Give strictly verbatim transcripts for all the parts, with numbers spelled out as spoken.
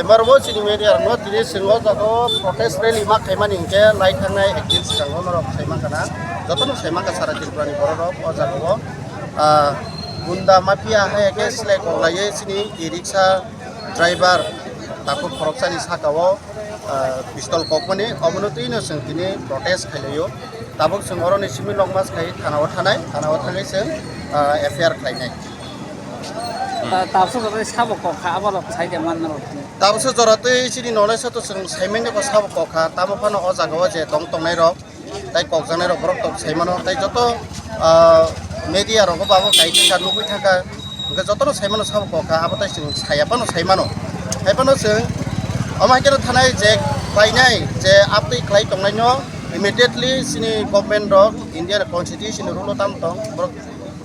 Maro bo chini media rokno tini chwng o jaga o protest rally ma khaimani hinkhe lai thangnai ek din swkango norok sai mankha na, jotono sai mankha sara Tripura ni borok rok o jaga o, ah, gunda mafia hai khe slai kok laiwi chini e-rickshaw driver takhuk khoroksani saka o, ah, pistol kokmani, obono twino chwng tini protest khailaio. Tabuk chwng oroni simi long march khai thana o thanai, thana o thangwi chwng, ah, F I R khlainai. Ta-, tabuk chwng sabo kok kha, abo rok sai de man rok. Tabuk se jora twi chini nolai sato chwng saimanya ko sabo kok kha, tamo phano o jaga o je tong tongnai rok, tai kokjaknai rok borok tok sai mano, tai joto, ah, media rogo babo kai thangkha, nugwi thangkha, hwnkhe jotono sai mano sabo kok kha, abo tai chwng saya phano sai mano. Hai phano chwng omo hai kheno thanai je khlainai, je abtwi khlai tongnai no immediately chini government rok India ni constitution ni rule o tamo tong, borok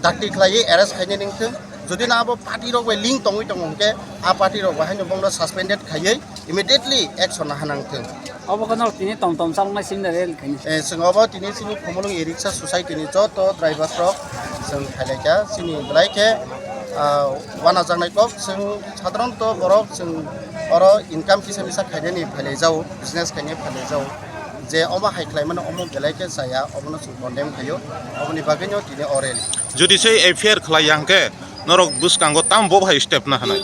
dakti khlaiwi arrest khainai ningthung. Jodi na abo party rok bai link tongwi tongo hwnkhe, a party rok bai haino bono suspended khaiwi immediately action naha nangthung. Obo kheno tini tom tom chaloknai simi rally khaini. Eh, chwng obo tini chini Khumulwng e-rickshaw society ni joto drivers rok chwng khailai kha, chini belai khe, ah, wanajaknai kok. Chwng sadharanto borok chwng oro income kisa misa khainani phailai jao, business khainani phailai jao. Je omo hai khlai mano omo belai khe chaya, obono chwng condemn khaio, oboni bagwino tini o rally. Jodi se F I R khlai ya hwnkhe norok bwskango tamo bo hai step na hwnai?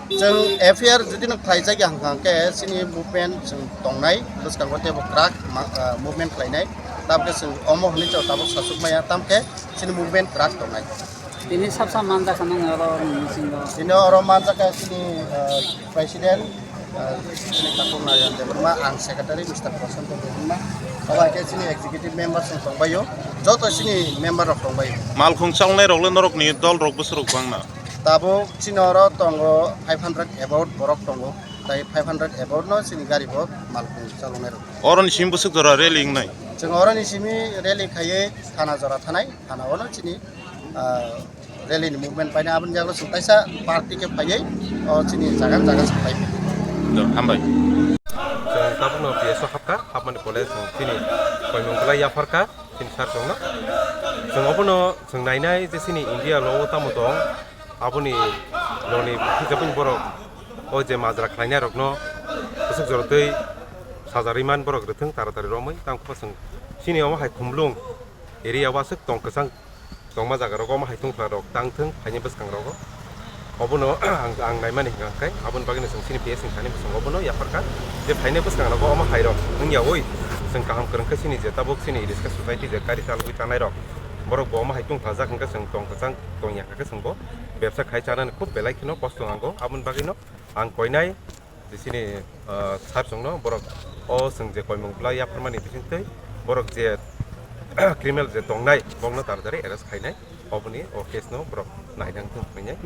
Chwng F I R jodi no khlaijak ya hwnkha hwnkhe chini movement chwng tongnai, bwskango teibo kwrak ma-, ah, movement khlainai. Tamkhe chwng omo hwnwi chwng tabuk sasuk maya, tamkhe chini movement kwrak tongnai. Tini sab sab manjak kha nang oro ni bisingo. Tini oro manjak kha chini, ah, president, ah, chini Takhuk Narayan Debbarma, ang secretary Mister Prashanto Debbarma. Abo hai khe chini executive member chwng tongbaio, joto chini member rok tongbaio. Malkhung chalnai rok le norok ni dol rok bwswk rok bang na? Tabuk chini oro tongo five hundred about borok tongo, tai five hundred about no chini gari bo malkhung chalongnai rok. Oro ni simi bwswk jora rally wngnai? Chwng oro ni simi rally khaiwi thana jora thanai, thana o no chini, ah, rally ni movement paina, aboni jagao chwng kaisa party khe phaiwi o chini jaga jaga chwng phai. Do, hambai. Chwng tabukno P S O hapkha, hapmani pore chwng chini koimung belai yapharkha. Chini sar chwngno. Chwng obono chwng nainai je chini India lo o tamo tong, aboni loni hijabani borok o je majra khlainai rokno bwswk jorotwi sajarwi man borok rwthwng taratari romwi tang kho chwng chini omo hai Khumlung area o aswk tong kwchang tongma jaga rogo omo hai tongthla rok tang thwng phaini bwskang rogo. Obono ang, ang naimani hwnkha khe, aboni bagwino chwng chini P S ni thani bwskango obono yapharkha je phainai bwskango omo hai rok wngya oi, chwng kaham kwrwng khe chini je tabuk chini riska society je gari chalogwi tangnai rok, borok bo omo hai tongthajak hwnkhe chwng tong kwchang tongya khe chwng bo bebsa khai chanani khub belai kheno kosto nango. Aboni bagwino ang koinai je chini, ah, sar chwngno borok o chwng je koimung bwlai yapharmani bisingtwi borok je criminal je tongnai bokno taratari arrest khainai. Oboni o case no borok naidang thung khainai.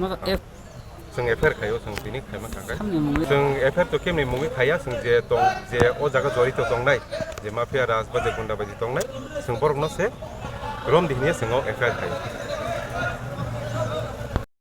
Chwng F I R khaio, chwng tini khaima thangkhe. Samni mungwi. Chwng F I R to kemni mungwi khaiya, chwng je tong, je o jaga jorito tongnai, je mafia raj ba je gunda baji tongnai, chwng borokno se romdi hwnwi chwng o F I R khaio.